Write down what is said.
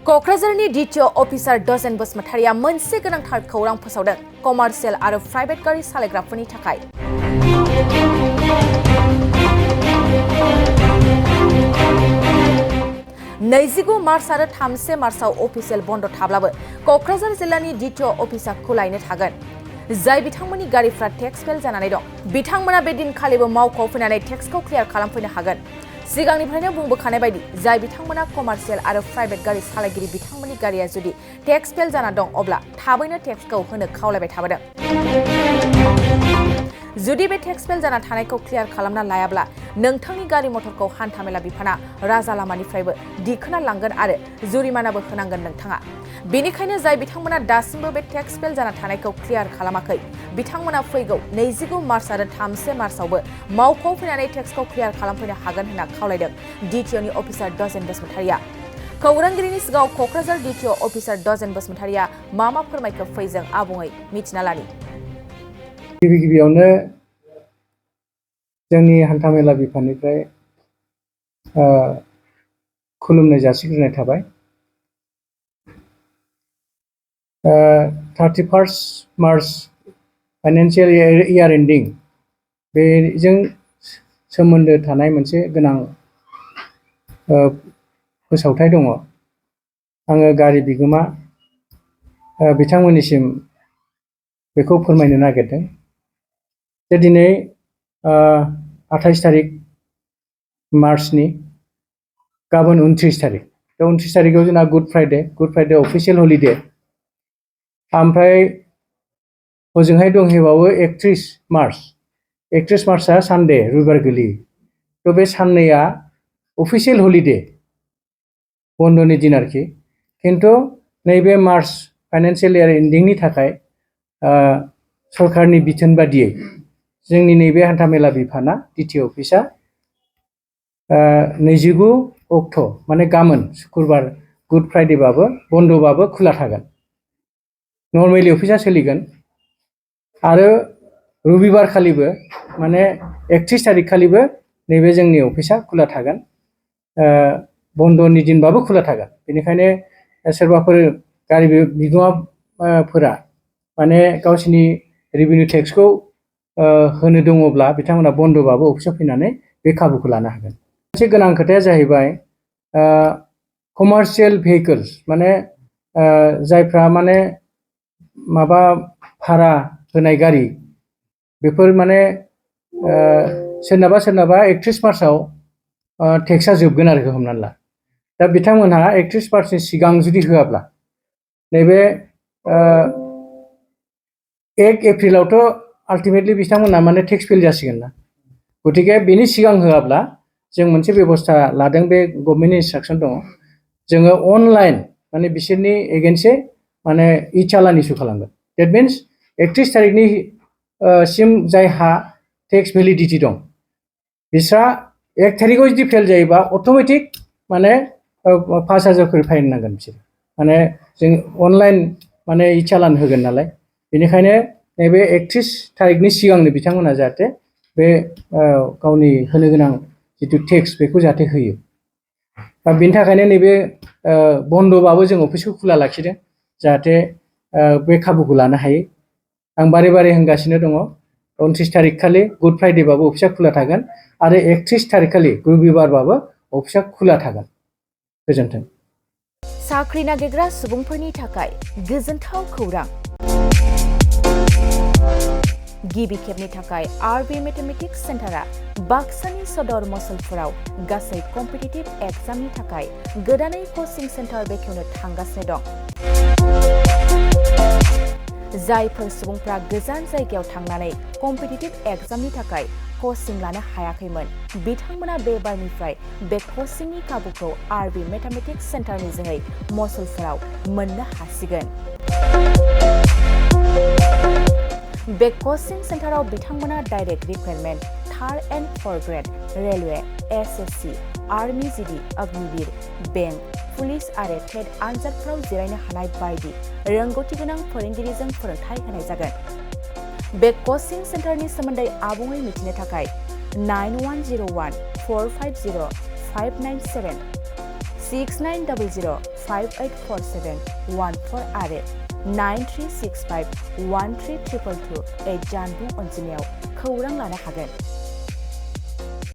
क'क्राझारनि DTO officer DHAJEN बासुमातारीया मोनसे गोनांथार खौरां फोसावदों कमार्शियेल आरो प्राइभेट गारि सालायग्राफोरनि थाखाय। 29 मार्च आरो 31 मार्चआव अफिसियेल बन्द थाब्लाबो क'क्राझार जिल्लानि DTO अफिसा खुलायैनो थागोन। जाय बिथांमोननि गारिफ्रा टेक्स फेल जानानै दं बिथांमोना बे दिनखालिबो मावख'आव फैनानै टेक्सखौ क्लियार खालामफैनो हागोन। सिगांनिफ्रायनो बुंबोखानाय बायदि जाय बिथांमोना कमार्शियेल आरो प्राइभेट गारि सालायगिरि बिथांमोननि गारिया जुदि टेक्स फेल जाना दं अब्ला थाबैनो टेक्सखौ होनो खावलायबाय थाबोदों। जुदि बे टेक्स फेल जाना थानायखौ क्लियार खालामना लायाब्ला नोंथांनि गारि मटरखौ हान्थामेला बिफाना राजा लामानिफ्रायबो दिखोना लांगोन आरो जुरिमानाबो होनांगोन नोंथाङा। बेनिखायनो जाय बिथांमोना दासिमबो बे टेक्स फेल जाना थानायखौ क्लियार खालामाखै बिथांमोना फैगौ 29 मार्च आरो 31 मार्चआवबो मावख'आव फैनानै टेक्सखौ क्लियार खालामफैनो हागोन होनना खावलायदों DTOनि अफिसार DHAJEN बासुमातारीया। खौरांगिरिनि सिगाङाव क'क्राझार DTO अफिसार DHAJEN बासुमातारीया मा फोरमायखो फैजों आबुङै मिथिना लानि। गिबियावनो जोंनि हान्थामेला बिफाननिफ्राय खुलुमनाय जासिग्रोनाय थाबाय। 31 मार्च फाइनान्सियेल इयार एन्डिं बेजों सोमोन्दो थानाय मोनसे गोनां फोसावथाय दङ। आङो गारि बिगोमा बिथांमोननिसिम बेखौ फोरमायनो नागिरदों जे दिनै 28 तारिख मार्चनि गाबोन 29 तारिख। 29 तारिखआव जोंना गुड फ्राइडे अफिसियेल हलिडे। ओमफ्राय हजोंहाय दंहैबावो 31 मार्चआ सानडे रबिबार गोलैयो। थ' बे साननैया अफिसियेल हलिडे बन्दनि दिन आरोखि। खिन्थु नैबे मार्च फाइनान्सियेल इयार एन्डिंनि थाखाय सरकारनि बिथोन बादियै जोंनि नैबे हान्थामेला बिफाना DTO अफिसा 29 अक्ट' माने गाबोन शुक्रबार गुड फ्राइडेबाबो बन्दबाबो खुला थागोन। नर्मेलि अफिसा सोलिगोन आरो रबिबार खालिबो माने 31 तारिख खालिबो नैबे जोंनि अफिसा खुला थागोन। बन्दनि दिनबाबो खुला थागोन। बेनिखायनो सोरबाफोर गारि बिगोमाफोरा माने गावसिनि रेभिनिउ टेक्सखौ होनो दङब्ला बिथांमोना बन्दबाबो अफिसाव फैनानै बे खाबुखौ लानो हागोन। मोनसे गोनां खोथाया जाहैबाय कमार्शियेल भेहिकल्स माने जायफ्रा माने माबा भारा होनाय गारि बेफोर माने सोरनाबा 31 मार्चआव टेक्सआ जोबगोन आरो हमनानै ला। दा बिथांमोनहा 31 मार्चनि सिगां जुदि होआब्ला नैबे 1 एप्रिलावथ' आल्टिमेटलि बिथांमोनहा माने टेक्स फेल जासिगोन ना। गतिके बेनि सिगां होआब्ला जों मोनसे बेबस्था लादों। बे गभर्नमेन्टनि इन्सट्राक्सन दङ। जोङो अनलाइन माने बिसोरनि एगेन्स्टै माने इ-चालान इस्यु खालामगोन। डेट मिन्स 31 तारिखनि सिम जायहा टेक्स भेलिडिटि दं बिस्रा 1 तारिखआव जुदि फेल जायोबा अट'मेटिक माने 5,000 खरि फाइन नांगोन बिसोर। माने जों अनलाइन माने इ-चालान होगोन नालाय। बेनिखायनो नैबे 31 तारिखनि सिगांनो बिथांमोना जाहाथे बे गावनि होनो गोनां जिथु टेक्स बेखौ जाहाथे होयो। दा बेनि थाखायनो नैबे बन्दबाबो जों अफिसखौ खुला लाखिदों जाहाथे बे खाबुखौ लानो हायो। आं बारे होनगासिनो दङ 29 तारिख खालि गुड फ्राइडेबाबो अफिसा खुला थागोन आरो 31 तारिख खालि रबिबारबाबो अफिसा खुला थागोन। गोजोन्थों। साख्रि नागिरग्रा सुबुंफोरनि थाखाय गोजोनथाव खौरां। गिबि खेबनि थाखाय RB मेथमेटिक्स सेन्टारा बाक्सानि सदर मसलपुराव गासै कम्पिटिटिभ एग्जामनि थाखाय गोदानै कचिं सेन्टार बेखेवनो थांगासिनो दं। जायफोर सुबुंफ्रा गोजान जायगायाव थांनानै कम्पिटिटिभ एग्जामनि थाखाय कचिं लानो हायाखैमोन बिथांमोना बे बारनिफ्राय बे कचिंनि खाबुखौ RB मेथमेटिक्स सेन्टारनि जोहै मसलपुराव मोननो हासिगोन। बे कचिं सेन्टाराव बिथांमोना direct recruitment 3rd and 4th grade railway SSC army GD Agniveer bank police आरो टेट आनजादफोराव जिरायनो हानाय बायदि रोंगौथि गोनां फोरोंगिरिजों फोरोंथाय होनाय जागोन। बे कचिं सेन्टारनि सोमोन्दै आबुङै मिथिनो थाखाय 9101 450 597 6900 584714 आरो 9365132228 जानबुं अनजिमायाव खौरां लानो हागोन।